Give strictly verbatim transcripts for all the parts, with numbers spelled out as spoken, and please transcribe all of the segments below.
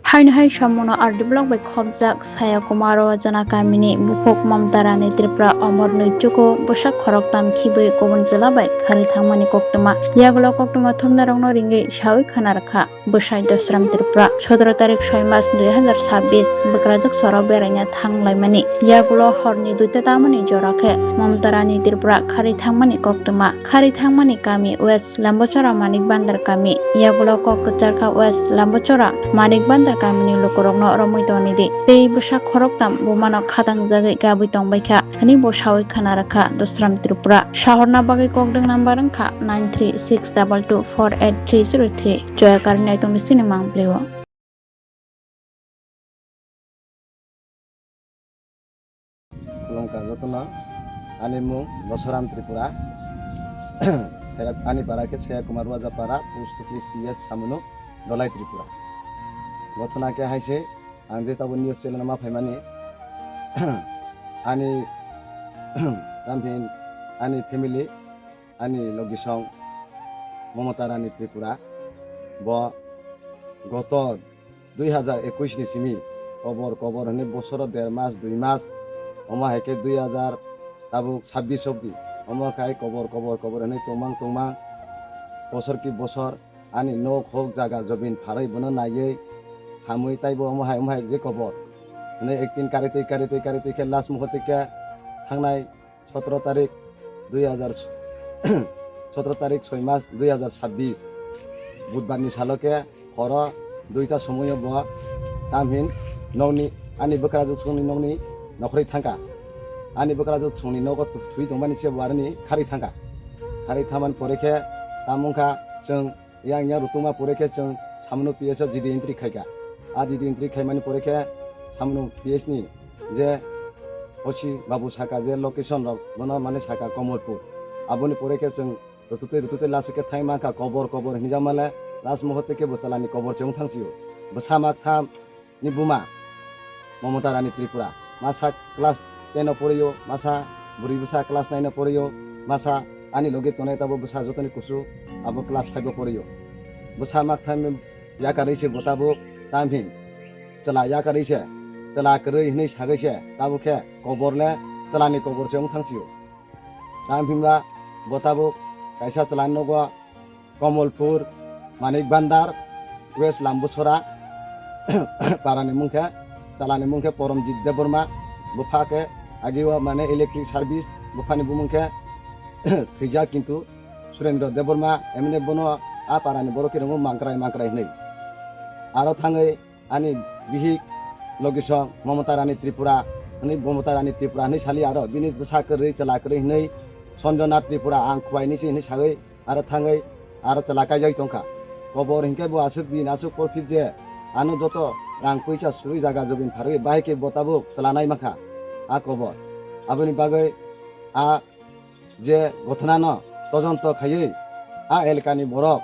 Haino hai samungno R D block bai khopjak Saya Kumar Wajana kamini buphuk Mamta Rani Tripura Omor Nwichuku bwsak khoroktham khibwi kubun jila bai khari thangmani koktwma. Yagulo koktwma thumnarokno ringwi sawi khna rwkha bwsai Dosram Tripura. Sotoro tarik soi mas dui hazar sabbish bwkrajwk soro beraina thanglaimani. Yagulo horni duita tamani jora khe Mamta Rani Tripura khari thangmani koktwma. Khari thangmani kami West Lambochora Manik Bandar kami, yagulo kok kwcharkha West Lambochora Manik Bandar kamini lukurokno romwi tonidi. Tei bwsa khoroktham bumano khatangjagwi gabwi tongbaikha, hwnwi bo sawi khna rwkha Dosram Tripura. Sahorna bagwi kokdwng number wngkha nine three six double two four eight three zero three. Joya Karni aitong bisini mangplio. Khulumkha jotono, ani mung Bosoram Tripura, Saya-, ani para khe Saya Kumar Wajapara, post office P S Samunu, Dolai Tripura. Gothona khe hai se, ang je tabo news channel ma phaimani, ani, tamhin, ani family, ani logisong Mamata Rani Tripura, bo goto dui hazar ekush ni simi kobor kobor hwnwi bosoro der mas, dui mas, omo hai khe dui hazar tabuk sabbish obdi, omo khai kobor kobor kobor hwnwi tongmang tongmang, bosor ki bosor ani nok hok jaga jobin pharwi bono naiwi hamwi taibo omo hai omo hai je kobor hwnwi ektin karitwi karitwi karitwi khe last muhurte khe thangnai sotoro tarik dui hazar, sotoro tarik soi mas dui hazar sabbish, Budbar ni salo khe horo duita somoio bo tamhin nokni, ani bwkrajwk songni nokni nokhorwi thangkha. Ani bwkrajwk songni nogo thwi tongmani se bo aroni khari thangkha. Khari thamani pore khe tamo wngkha chwng yang yang rutungma pore khe chwng Samunu P S o G D entry khaikha. A G D entry khaimani pore khe Samunu P S ni je O C babu saka je location rok bono mane saka Komolpur. Aboni pore khe chwng rututwi rututwi last khe thangwi mankha kobor kobor hinwi jakmale last muhurte khe bwchalani kobor se wng thangsio. Bwsa mak tham ni buma Mamata Rani Tripura. Masa class ten o porio, masa bwrwi bwsa class nine o porio, masa ani logi tongnai tabo bwsa jotoni kusu abo class five o porio. Bwsa mak tham yakarwi se bo tabuk tamhin chwla yakarwi se, chwla kwrwi hwnwi sagwi se, tabuk khe kobor le chwlani kobor se wng thangsio. Tamhinba bo tabuk kaisa chwlani nogo Komolpur, Manik Bandar, West Lambusora, parani mung khe, chwlani mung khe Poromjit Debbarma, bupha khe agio mane electric service, buphani bumung khe thwijak kintu Surendra Debbarma, emne bono a parani borok khe ringo Mangkrai Mangkrai hwnwi. Aro thangwi ani bihik logisong Mamata Rani Tripura hwnwi, Mamata Rani Tripura hwnwi sali aro bini bwsa kwrwi chwla kwrwi hwnwi Sanjana Tripura ang khuaini se hwnwi sagwi aro thangwi aro chwla kaijagwi tongkha. Kobor hinkhe bo aswk din aswk porphit je ano joto rang puisa surwi jaga jobin pharwi bahai khe bo tabuk chwla nai mankha a kobor. Aboni bagwi a je gothonano todonto khaiwi a elkani borok,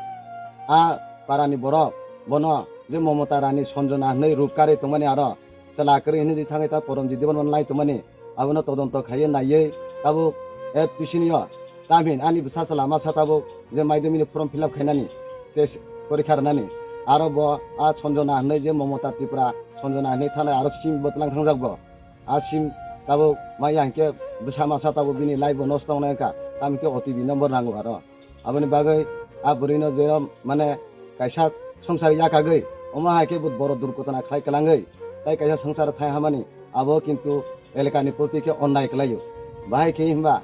a parani borok bono je Mamata Rani Sanjana hwnwi rup karwi tongmani aro chwla kwrwi hwnwi thangwi ta Poromjit Debbarma lai tongmani abono todonto khaiwi naiwi tabuk F P C ni o tamhin ani bwsa chwla masa tabuk je madhyamik ni form fill up khainani test porikha rwnani aro bo a Sanjana hwnwi je Mamata Tripura Sanjana hwnwi thanai aro sim bwtwlang thangjak bo. A sim tabuk maya hinkhe bwsa masa tabuk bini life bo nosto wngnai wngkha, tamo hinkhe O T P number nango aro. Aboni bagwi a bwrwino jero mane kaisa swngchar yakagwi omo hai khe bo borok durgotona khlai kwlangwi tai kaisa swngchar thai hamani abo kintu elakani proti khe onnai kwlaio. Bahai khe himba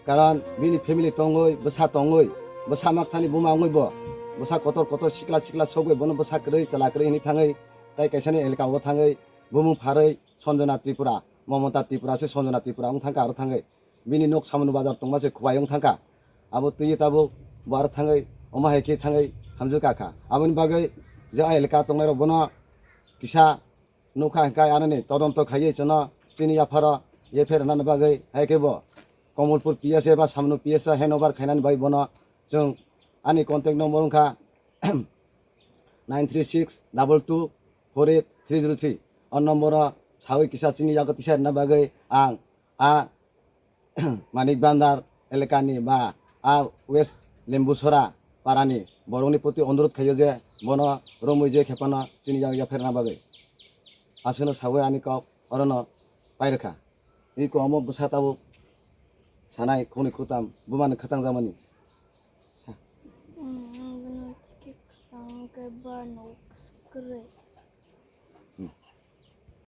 karon bini family tongwi, bwsa tongwi, bwsa makthani buma wngwi bo bwsa kotor kotor sikla sikla sogwi bono bwsa kwrwi chwla kwrwi hwnwi thangwi tai kaisani elaka o thangwi bumung pharwi Sanjana Tripura, Mamata Tripura se Sanjana Tripura wng thangkha aro thangwi. Bini nok Samunu bazar tongma se Khowai wng thangkha. Abo twiwi tabuk bo aro thangwi omo hai khe thangwi hamjwk kha. Aboni bagwi je a elaka tongnai rok bono kisa nukha hwnkhe anoni todonto khaiwi chwngno chini yapharo yepher rwnani bagwi hai khe bo Komolpur P S eba Samunu P S o handover khainani bagwi bono chwng ani contact number wngkha nine three six double two four eight three zero three. O number o sawi kisa chini yago tisa rwna bagwi ang a Manik Bandar elakani ba a West Lembusora parani Borokni proti onurodh khaio je bono romwi je khe phano chini yak yapherna bagwi. Aswkno sawi ani kok orono pairwkha. Iko omo bwsa tabuk sanai khokni khuktam bumani khatang jamani. Sa. Ang bono tike khatang khe ba nok kwrwi.